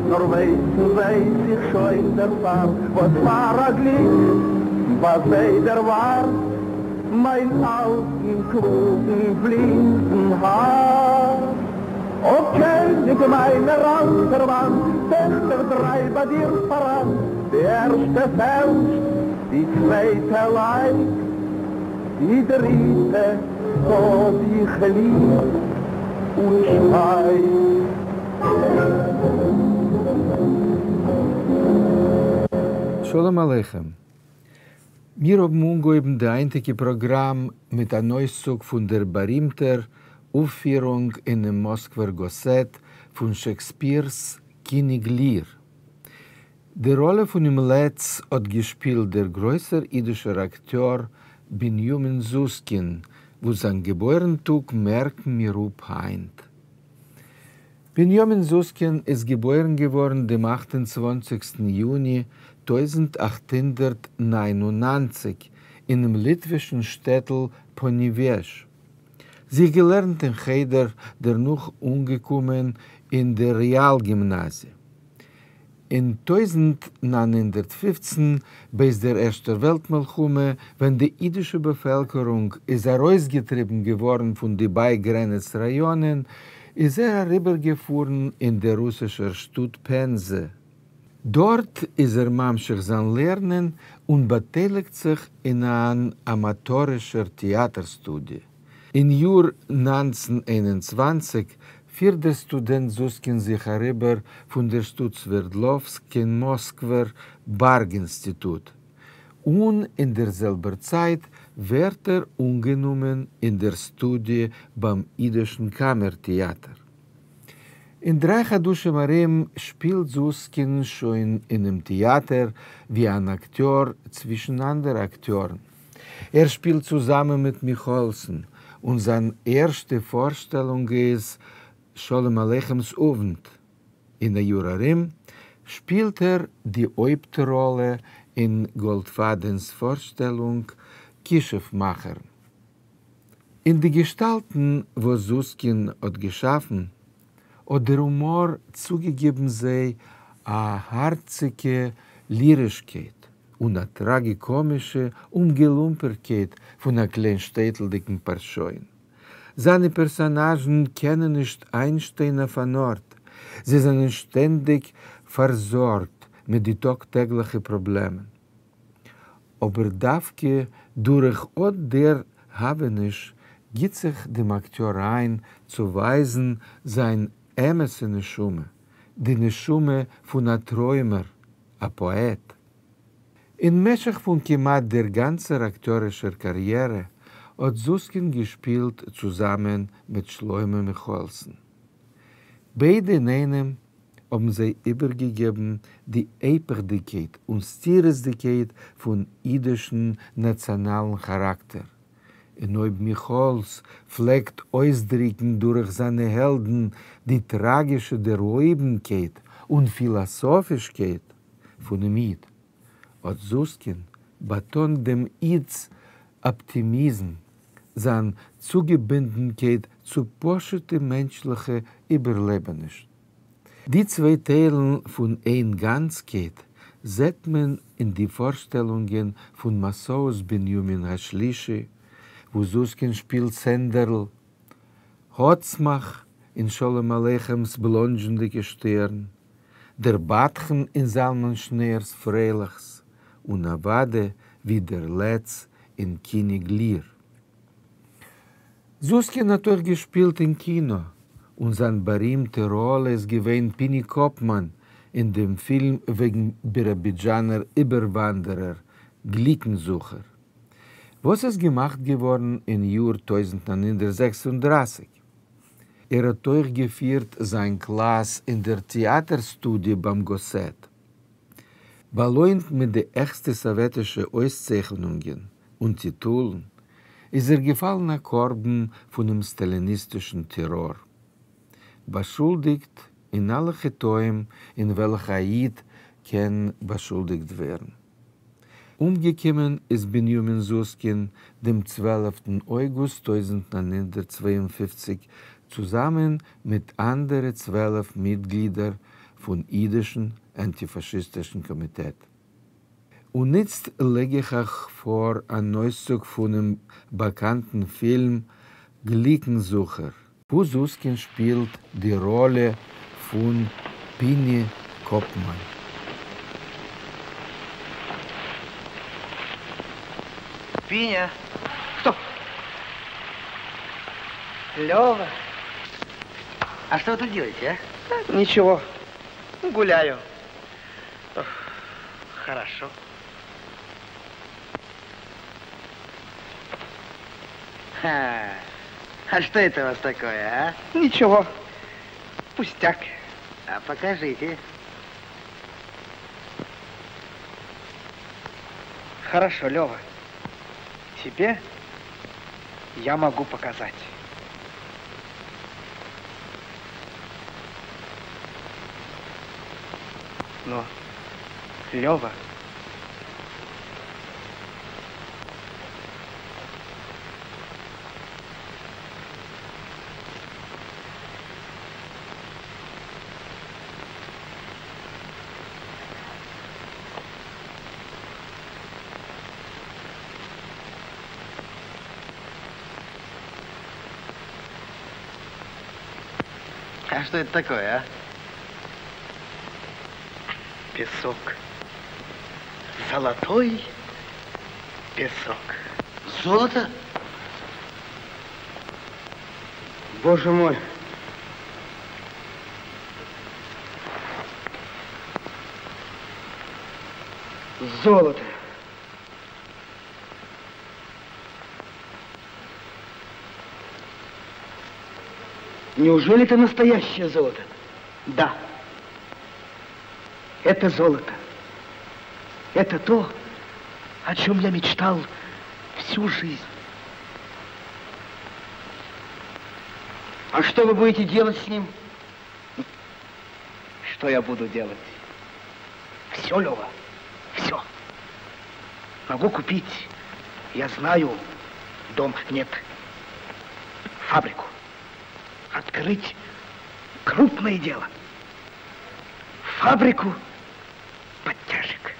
נאָר ווייסן ווייס איך שוין דערפאַר, וואָס פאַר אַ גליק בײַ זיי דערוואַרט מײַן אַלטן קלוגן בלינדן האַר. אָ, קעניג מײַנער אַלטער מאַן, טעכטער דרײַ בײַ דיר פאַראַן, די ערשטע פעלשט, די צווייטע לייגט, די דריטע האָב איך ליב און שווייגט. שלום עליכם. מיר האבן אנגעהויבן די היינטיגע פראגראם מיט אן אויסצוג פון דער בארימטער אויפפירונג אינעם מאסקווער גאסעט פון שעקספיר'ס קיניג ליר. די ראלע פונעם לץ האט געשפילט דער גרויסער אידישער אקטיאר בנימין זוסקין, וואס זיין געבוירן טאג מערקן מיר אפ היינט. בנימין זוסקין איז געבוירן געווארן דעם אַכט און צוואַנציקסטן יוני 1899 אינעם ליטווישן שטעטל פאניוועזש. זיך געלערנט אין חדר, דערנאך אנגעקומען אין דער רעאל-גימנאזיע. אין 1915, בעת דער ערשטער וועלט-מלחמה, ווען די אידישע באפעלקערונג איז ארויסגעטריבן געווארן פון די בייגרענעץ ראיאנען, איז ער אריבערגעפארן אין דער רוסישער שטאט פענזע. דארט איז ער ממשיך זיין לערנען און באטייליגט זיך אין אן אמאטארישער טעאטער סטודיע. אין יאר 1921 פירט דער סטודענט זוסקין זיך אריבער פון דער שטאט סווערדלאווסק קיין מאסקווער בארג אינסטיטוט, און אין דער זעלבער צייט ווערט ער אנגענומען אין דער סטודיע ביים אידישן קאמער טעאטער. אין דריי חדשים ארום שפילט זוסקין שוין אינעם טעאטער ווי אן אקטיאר צווישן אנדערע אקטיארן. ער שפילט צוזאמען מיט מיכאעלסן, און זיין ערשטע פארשטעלונג איז שלום עליכמ'ס אוונט. אין א יאר ארום שפילט ער די הויפט ראלע אין גאלדפאדענ'ס פארשטעלונג כישוף-מאכערין. אין די געשטאלטן וואס זוסקין האט געשאפן, האט דער הומאר צוגעגעבן זיי א הארציגע לירישקייט און א טראגיקאמישע אומגעלומפערטקייט פון א קליינשטעטלדיגן פארשוין. זיינע פערסאנאזשן קענען נישט איינשטיין אויף אן ארט, זיי זענען שטענדיג פארזארגט מיט די טאג טעגליכע פראבלעמען. אבער דווקא דורך אט דער האוועניש גיט זיך דעם אקטיאר איין צו ווייזן זיין אמת'ע נשמה, די נשמה פון א טרוימער, א פאעט. אין משך פון כמעט דער גאנצער אקטיארישער קאריערע האט זוסקין געשפילט צוזאמען מיט שלמה מיכאעלסן. ביידע אינאיינעם האבן זיי איבערגעגעבן די היפכדיקייט און סתירות'דיקייט פון אידישן נאציאנאלן כאראקטער, און אויב מיכאעלס פלעגט אויסדריקן דורך זיינע העלדן די טראגישע דערהויבנקייט און פילאסאפישקייט פונעם איד, האט זוסקין באטאנט דעם איד'ס אפטימיזם, זיין צוגעבונדנקייט צו פשוט'ע מענטשליכע איבערלעבענישן. די צוויי טיילן פון איין גאנצקייט זעט מען אין די פארשטעלונגען פון מסעות בנימין השלישי, וואו זוסקין שפילט סענדערל, האצמאך אין שלום עליכמ'ס בלאנדזשענדיגע שטערן, דער בדחן אין זלמן שניאור'ס פרייליכס, און אוודאי ווי דער לץ אין קיניג ליר. זוסקין האט אויך געשפילט אין קינא, און זיין בארימטע ראלע איז געווען פיני קאפמאן אין דעם פילם וועגן ביראבידזשאנער איבערוואנדערער, גליקנזוכער, וואס איז געמאכט געווארן אין יאר 1936. ער האט אויך געפירט זיין קלאס אין דער טעאטער סטודיע ביים גאסעט. באלוינט מיט די העכסטע סאוועטישע אויסצייכענונגען און טיטולן, איז ער געפאלן א קרבן פונעם סטאליניסטישן טעראר. באשולדיגט אין אלע חטאים אין וועלכע א איד קען באשולדיגט ווערן. אומגעקומען איז בנימין זוסקין דעם צוועלפטן אויגוסט 1952 צוזאמען מיט אנדערע 12 מיטגלידער פון אידישן אנטיפאשיסטישן קאמיטעט. און איצט לייג איך אייך פאר אן אויסצוג פונעם באקאנטן פילם גליקן-זוכער, וואו זוסקין שפילט די ראלע פון פיני קאפמאן. Пиня! Стоп! Лева! А что вы тут делаете, а? Ничего, гуляю. Ох, хорошо. Ха. А что это у вас такое, а? Ничего, пустяк. А покажите. Хорошо, Лева. Тебе я могу показать. Но, Лева, А что это такое, а? Песок. Золотой песок. Золото? Боже мой! Золото. Неужели это настоящее золото? Да. Это золото. Это то, о чем я мечтал всю жизнь. А что вы будете делать с ним? Что я буду делать? Все, Лева, все. Могу купить, я знаю, дом нет, фабрику. Открыть крупное дело. Фабрику подтяжек.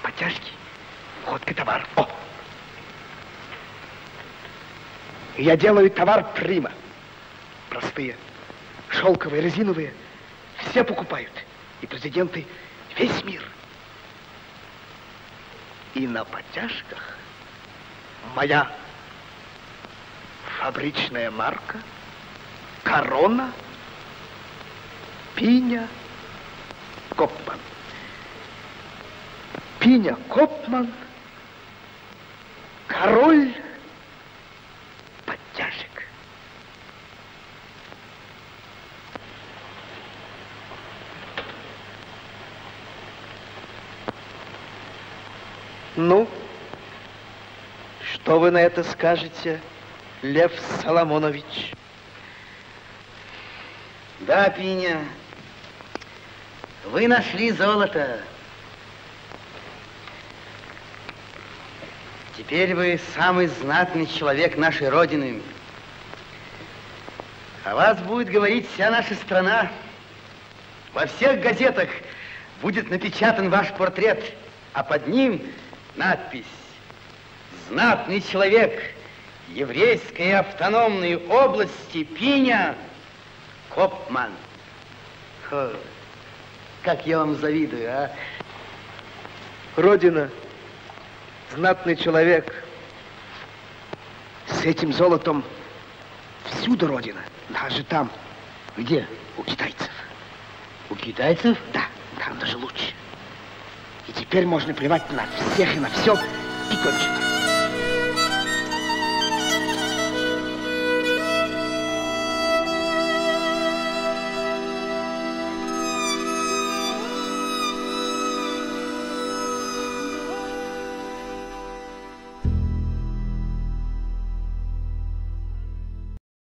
Подтяжки, ходкий товар. О! Я делаю товар прима. Простые, шелковые, резиновые. Все покупают. И президенты, весь мир. И на подтяжках моя фабричная марка Корона Пиня Копман. Пиня Копман, король подтяжек. Ну, что вы на это скажете, Лев Соломонович? Да, Пиня, вы нашли золото. Теперь вы самый знатный человек нашей Родины. О вас будет говорить вся наша страна. Во всех газетах будет напечатан ваш портрет, а под ним надпись «Знатный человек еврейской автономной области Пиня Копман». Хо, как я вам завидую, а? Родина, знатный человек. С этим золотом всюду Родина, даже там. Где? У китайцев. У китайцев? Да, там даже лучше. И теперь можно плевать на всех и на все, и кончено.